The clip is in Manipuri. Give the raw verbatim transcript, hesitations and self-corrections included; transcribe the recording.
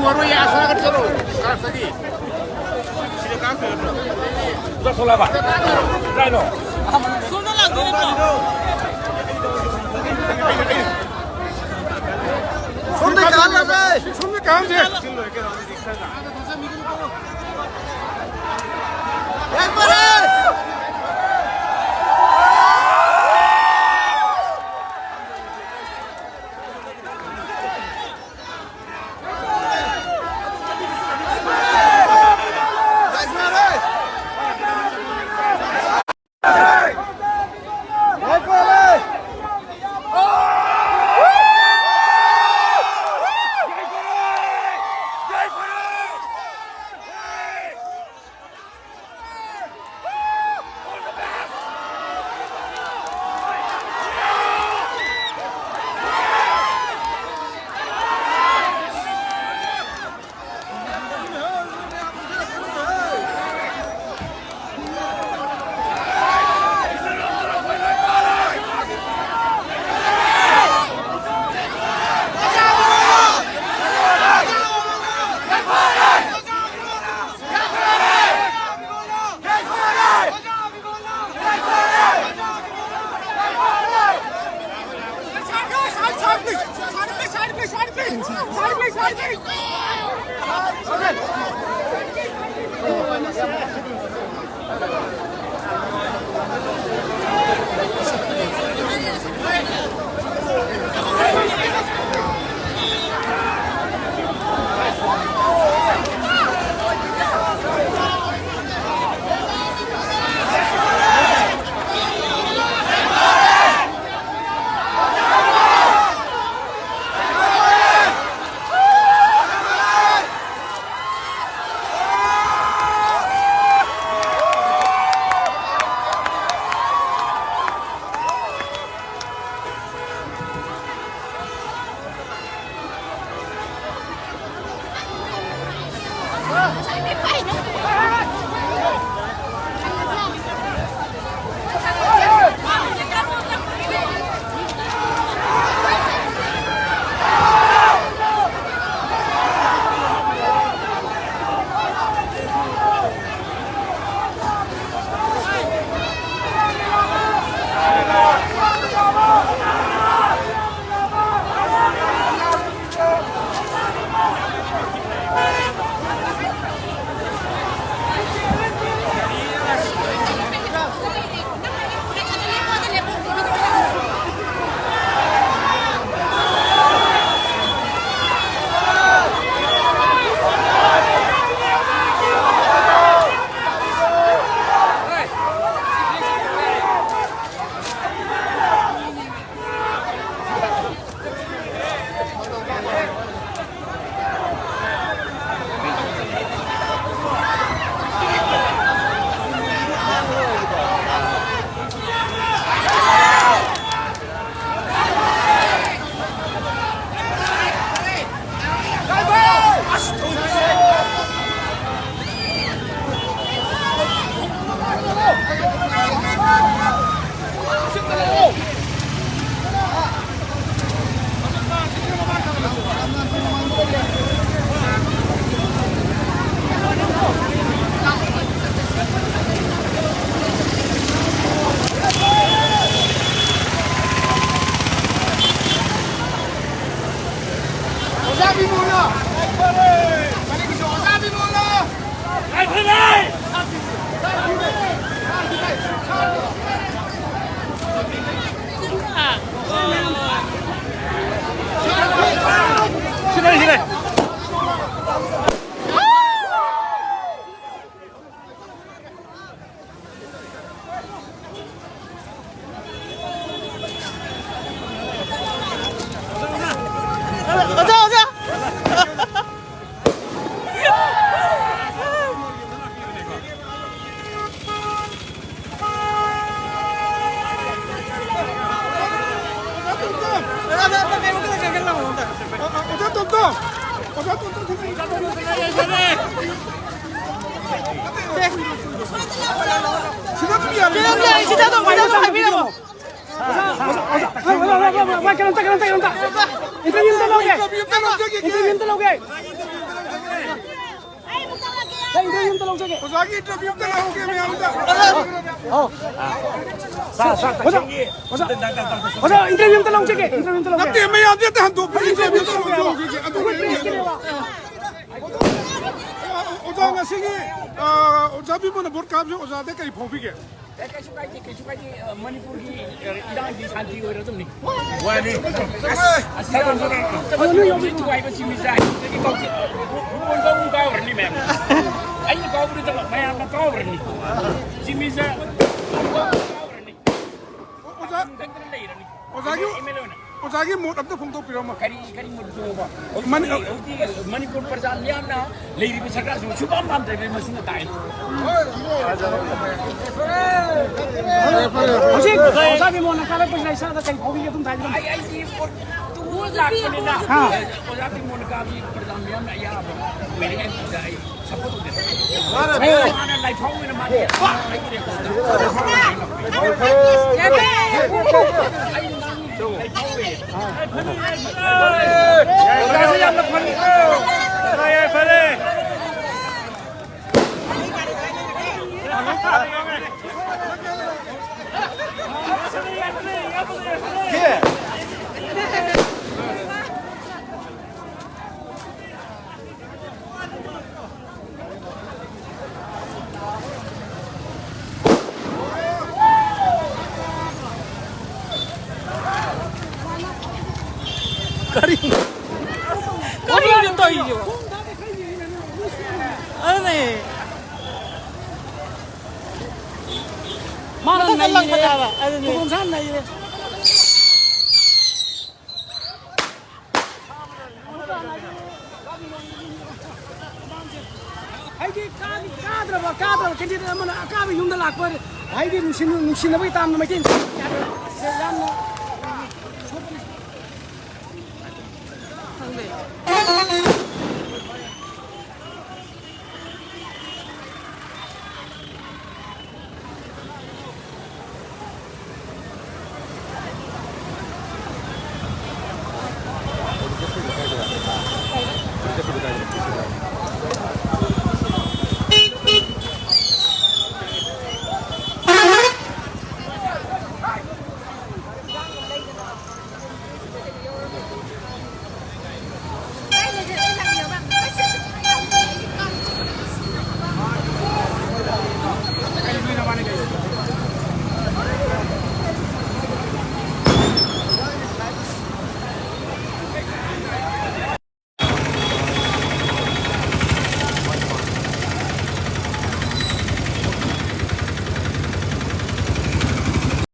ꯃꯔꯣꯏ ꯑꯁꯥꯒ ꯆꯠꯂꯣ, ꯁꯥꯔꯛꯇꯒꯤ꯫ ꯁꯤꯗ ꯀꯥꯡ ꯊꯣꯛꯂꯛꯄ꯭ꯔꯣ? ꯁꯤꯗ ꯊꯣꯛꯂꯛꯑꯕ? ꯀꯥꯏꯅꯣ? ꯁꯣꯝꯗ ꯂꯥꯛꯇꯣꯏ ꯅꯠꯇ꯭ꯔꯣ? ꯁꯣꯝꯗ ꯀꯥꯍꯜꯂꯁꯦ꯫ ꯁꯣꯝꯗ ꯀꯥꯍꯜꯂꯁꯦ꯫ ꯁꯤꯗ ꯑꯗꯨꯝ ꯌꯥꯔꯦ꯫ ꯁꯤꯗ ꯑꯗꯨꯝ, ꯁꯤꯗ ꯑꯗꯨꯝ ꯍꯥꯏꯕꯤꯔꯝꯃꯣ꯫ ꯀꯩꯅꯣꯝꯇ, ꯀꯩꯅꯣꯝꯇ, ꯀꯩꯅꯣꯝꯇ꯫ ꯏꯟꯇꯔꯚ꯭ꯌꯨ ꯑꯝꯇ ꯂꯧꯒꯦ꯫ ꯏꯟꯇꯔꯚ꯭ꯌꯨ ꯑꯝꯇ ꯂꯧꯒꯦ꯫ ꯁꯥꯔ, ꯏꯟꯇꯔꯚ꯭ꯌꯨ ꯑꯝꯇ ꯂꯧꯖꯒꯦ꯫ ꯑꯣꯖꯥꯒꯤ ꯏꯟꯇꯔꯚ꯭ꯌꯨ ꯑꯝꯇ ꯂꯧꯒꯦ ꯃꯌꯥꯝꯗ꯫ ꯑꯣꯖꯥ, ꯑꯣꯖꯥ, ꯑꯣꯖꯥ, ꯏꯟꯇꯔꯚ꯭ꯌꯨ ꯑꯝꯇ ꯂꯧꯖꯒꯦ, ꯏꯟꯇꯔꯚ꯭ꯌꯨ ꯑꯝꯇ ꯂꯧꯒꯦ꯫ ꯅꯠꯇꯦ, ꯃꯌꯥꯝꯗꯤ ꯑꯝꯇ ꯍꯟꯗꯣꯛꯄꯤꯌꯨ, ꯏꯟꯇꯔꯚ꯭ꯌꯨ ꯑꯝꯇ ꯂꯧꯖꯒꯦ꯫ ꯑꯗꯨ ꯑꯣꯖꯥ, ꯉꯁꯤꯒꯤ, ꯑ, ꯑꯣꯖꯥ ꯕꯤꯃꯣꯟꯅ ꯚꯣꯠ ꯀꯥꯕꯁꯦ ꯑꯣꯖꯥꯗ ꯀꯔꯤ ꯐꯥꯎꯕꯤꯒꯦ? ꯑꯦ, ꯀꯩꯁꯨ ꯀꯥꯏꯗꯦ, ꯀꯩꯁꯨ ꯀꯥꯏꯗꯦ꯫ ꯑ, ꯃꯅꯤꯄꯨꯔꯒꯤ, ꯑ, ꯏꯔꯥꯡꯒꯤ ꯁꯥꯟꯇꯤ ꯑꯣꯏꯔꯗꯕꯅꯤ꯫ ꯋꯥꯅꯤ꯫ ꯑꯁ, ꯑꯁ, ꯌꯥꯝ ꯊꯨꯒꯥꯏꯕ ꯁꯤꯃꯤꯁꯦ ꯍꯥꯏꯕꯗꯒꯤ ꯀꯧꯁꯤ꯫ ꯐꯨꯠꯕꯣꯜ ꯀꯥꯎꯕ ꯀꯥꯎꯔꯅꯤ ꯃꯌꯥꯝ꯫ ꯑꯩꯅ ꯀꯥꯎꯕꯗꯨꯗ ꯃꯌꯥꯝꯅ ꯀꯥꯎꯔꯅꯤ꯫ ꯁꯤꯃꯤꯁꯦ ꯀꯥꯎꯔꯅꯤ꯫ ꯑꯣꯖꯥ, ꯈꯛꯇꯅ ꯂꯩꯔꯅꯤ꯫ ꯑꯣꯖꯥꯒꯤ, ꯑꯦꯝ ꯑꯦꯜ ꯑꯦ ꯑꯣꯏꯅ꯫ ꯑꯣꯖꯥꯒꯤ ꯃꯣꯠ ꯑꯝꯇ ꯐꯣꯡꯗꯣꯛꯄꯤꯔꯝꯃꯣ꯫ ꯀꯔꯤ, ꯀꯔꯤ ꯃꯣꯠ ꯐꯣꯡꯗꯣꯛꯄ? ꯃꯅꯤ-, ꯍꯧꯖꯤꯛ, ꯍꯧꯖꯤꯛ ꯃꯅꯤꯄꯨꯔ ꯄ꯭ꯔꯖꯥ ꯃꯤꯌꯥꯝꯅ ꯂꯩꯔꯤꯕ ꯁꯔꯀꯥꯔꯁꯤꯕꯨ ꯁꯨꯄꯥꯝ ꯄꯥꯝꯗ꯭ꯔꯦ, ꯃꯁꯤꯅ ꯇꯥꯛꯏ꯫ ꯍꯧꯖꯤꯛ ꯑꯣꯖꯥ ꯕꯤꯃꯣꯟꯅ ꯀꯥꯔꯛꯄꯁꯤꯗ ꯏꯁꯥꯗ ꯀꯔꯤ ꯐꯥꯎꯕꯤꯒꯦ ꯑꯗꯨꯝ ꯍꯥꯏꯕꯤꯔꯝꯃꯨ꯫ ꯑꯩ, ꯑꯩꯗꯤ ꯄꯣꯠ ꯇꯨ ꯂꯥꯛꯄꯅꯤꯅ, ꯍꯥ꯫ ꯑꯣꯖꯥ ꯕꯤꯃꯣꯟꯅ ꯀꯥꯕꯁꯤ ꯄ꯭ꯔꯖꯥ ꯃꯤꯌꯥꯝꯅ ꯑꯌꯥꯕ ꯑꯣꯏꯔꯦ ꯍꯥꯏꯅ ꯑꯩ ꯁꯞꯄꯣꯔꯠ ꯇꯧꯖꯩ꯫ ꯃꯥꯅ ꯂꯥꯏꯐꯥꯎ ꯑꯣꯏꯅ ꯃꯥꯗꯤ ꯄꯥꯛ ꯍꯥꯏꯕꯤꯔꯦ꯫ ꯑꯩ ꯅꯪ ꯂꯥꯏꯐꯥꯎ ꯑꯣꯏꯌꯦ꯫ ꯀꯔꯤ? ꯀꯔꯤꯅꯣ ꯇꯧꯔꯤꯁꯤꯕꯣ? ꯑꯗꯨꯅꯦ꯫ ꯃꯥꯅ ꯃꯊꯛꯇ ꯅꯩꯔꯦ꯫ ꯂꯪꯕꯅꯦ ꯍꯥꯏꯕ꯫ ꯑꯗꯨꯅꯦ꯫ ꯇꯣꯂꯣꯝꯁꯥ ꯅꯩꯔꯦ꯫ ꯍꯥꯏꯗꯤ ꯀꯥ-, ꯀꯥꯗ꯭ꯔꯕ, ꯀꯥꯗ꯭ꯔꯕ candidate ꯑꯃꯅ ꯑꯀꯥꯕ ꯌꯨꯝꯗ ꯂꯥꯛꯄ ꯑꯣꯏꯔꯦ꯫ ꯍꯥꯏꯗꯤ ꯅꯨꯡꯁꯤ-, ꯅꯨꯡꯁꯤꯅꯕꯒꯤ ꯇꯥꯝꯅ ꯃꯩꯇꯩ ꯌꯥꯝꯅ